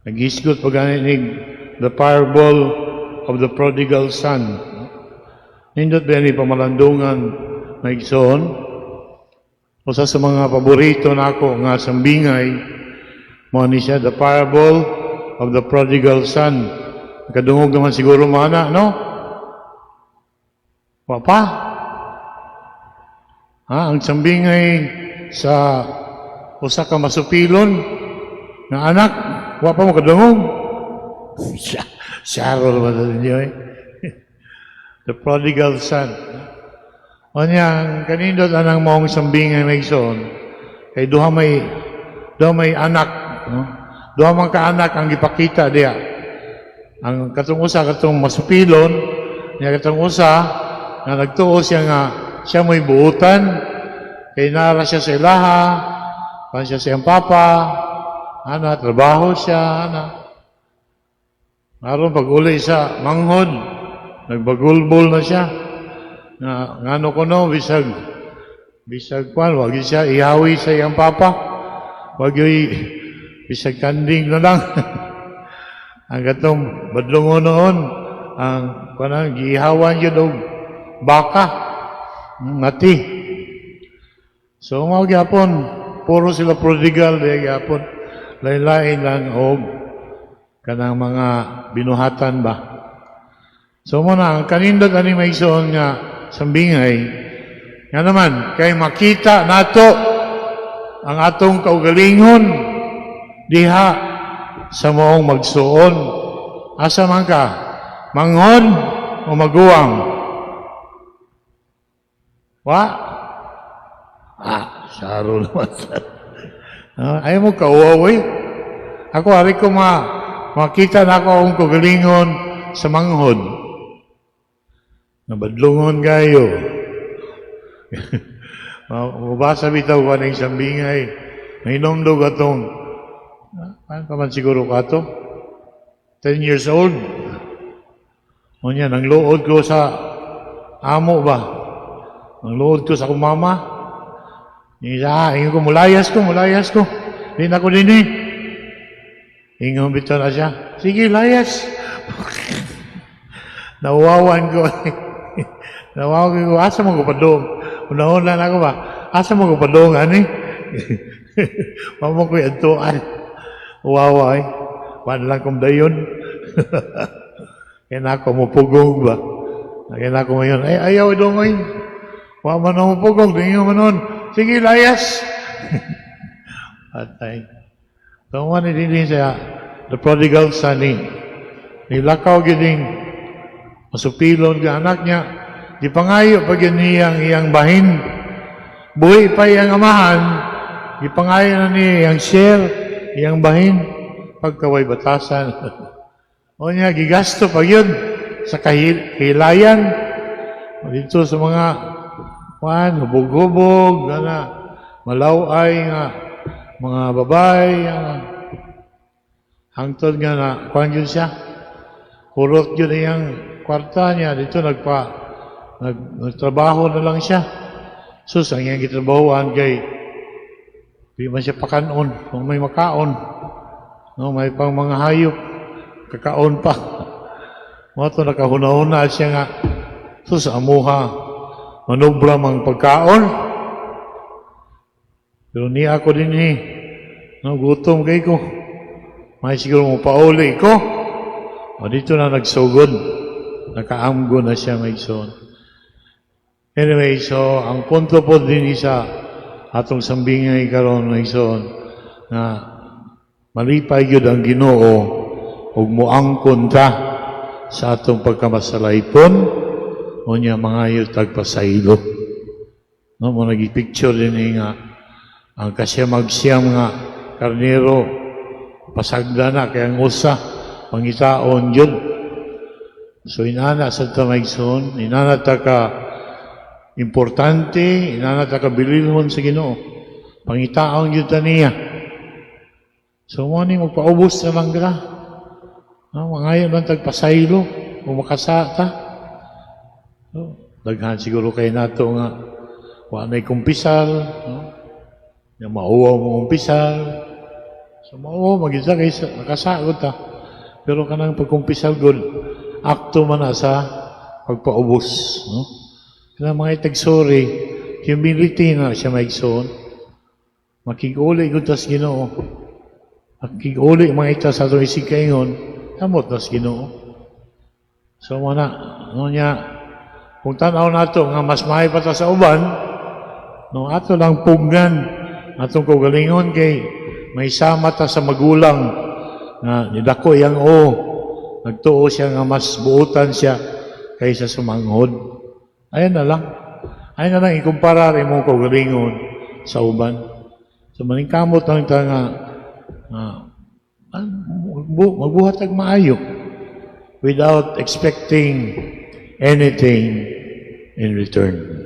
Nag-isgot pa gani nig the parable of the prodigal son. Nindot ba ni pamalandungan, mga igsoon? Usa sa mga paborito nako nga sambingay, mao ni siya, the parable of the prodigal son. Nakadungog naman siguro mo ana, no? Wa pa? Ha, ang sambingay sa usa ka masupilon nga anak, wa pa mo kadungog? Siyaro naman sa ninyo eh. The prodigal son. O niya, ang kanindot anang maong sambingay, mga igsoon, kay duha may anak, no? Duha man ka anak ang gipakita diya. Ang katong usa, katong masupilon, niya katong usa nga nagtuo siya nga siya mo'y buutan, kay nara siya sa ilaha, pan siya sa iyang papa, ana, trabaho siya, ana. Aron pag uli sa manghod, nagbagulbol na siya. Nga, ngano kuno, bisag kwan, wag siya ihawi sa iyang papa. Wag yo'y bisag kanding na lang. Ang katong badlongon noon, ang kanang giihawan yun og baka, ngati. So mao gyapon, puro sila prodigal di gyapon. Lain-lain lang og kanang mga binuhatan ba. So mao na, ang kanindot ani, mga igsoon, nga sambingay, nga naman, kay makita nato ang atong kaugalingon diha sa maong magsuon. Asa man ka? Manghod o maguwang? Wa? Ah, saro naman. Ah, ayaw mo kauwaw eh. Ako, ari ko makita na ako akong kaugalingon sa manghod. Nabadlungon kayo. Mabasa bitaw ko ng sambingay. Nahinomdog atong, ano pa man siguro ka to? 10 years old. O niya, nangluod ko sa amo ba? Nangluod ko sa akong mama. Isa, ingon ko, "Mulayas ko, mulayas ko. Di na ko din eh." Ingon bitaw na siya, "Sige, layas." Nauwawan ko. Nauwawan ko, asa mo ko padung? Una-una na ako ba? Asa mo ko padung, ani? Wa mo ko adtuan. Uwawa eh. Wala lang kong dayon. Kaya na ako mupugong ba? Kaya na ako ngayon, "Ay, ayaw dong ay. Wa man ako mupugong, tingin mo noon. Sige, layas." Patay. So, ni din siya, the prodigal son ni, nilakaw gining masupilon ka anak niya, gipangayo pa gyud niyang iyang bahin. Buhi pa iyang amahan, gipangayo na niya iyang share, iyang bahin, pagkaway batasan. O niya, gigasto pa yun sa kahilayan. O dito sa mga kuan, hubog-hubog, ana, malaway nga, mga babay, nga, hangtod nga na, kuan yun siya. Kurot yun iyang kwarta niya. Dito nagtrabaho na lang siya. Sus, ang iyang gitrabahoan kay di man siya pakanon kung may makaon. No, may pang mga hayop, kakaon pa. Mao to nakahuna-huna siya nga, sus, amuha, manubra mang pagkaon. Pero niya ako din eh. No, gutom kay ko. May siguro mo pauli ko. O dito na nagsugod. Nakaamgo na siya, mga igsoon. Anyway, so ang punto po din sa atong sambingay karon, mga igsoon, nga malipay gyud ang Ginoo ug moangkon ta sa atong pagkamasalaypon, unya mangayo tag pasaylo. No, mo nagi-picture din eh nga ang kasiyamag-siyam nga karnero pasagda na kay ang usa pangitaon yun. So inana sa ta, mga igsoon, inana ta ka importante, inana ta ka bililhon sa Ginoo. Pangitaon yun ta niya. So mo ni magpaubos na lang ka. No, mangayo lang tag pasaylo o makasata. So, daghan siguro kay nato nga wa na'y kumpisal, no? Yung mauwaw mo kumpisal. So, So mao magisa kay nakasagod ta. Pero kanang pagkumpisal gud, akto man na sa pagpaubos, no? Kanang mga itag-sorry, humility na siya, mga igsoon. Makig-uli gud tas Ginoo. Makig-uli mga ita sa atong isig kaingon, kamot tas Ginoo. So mo na, no niya, kung tanaw nato nga mas maayo pa ta sa uban, no, ato lang pugnan atong kaugalingon kay may sama ta sa magulang nga nidako iyang o nagtuo siya nga mas buutan siya kaysa sa manghod. Ayan na lang. Ayan na lang ikumpara imong kaugalingon sa uban. So maningkamot lang ta nga magbuhat og maayo without expecting anything in return.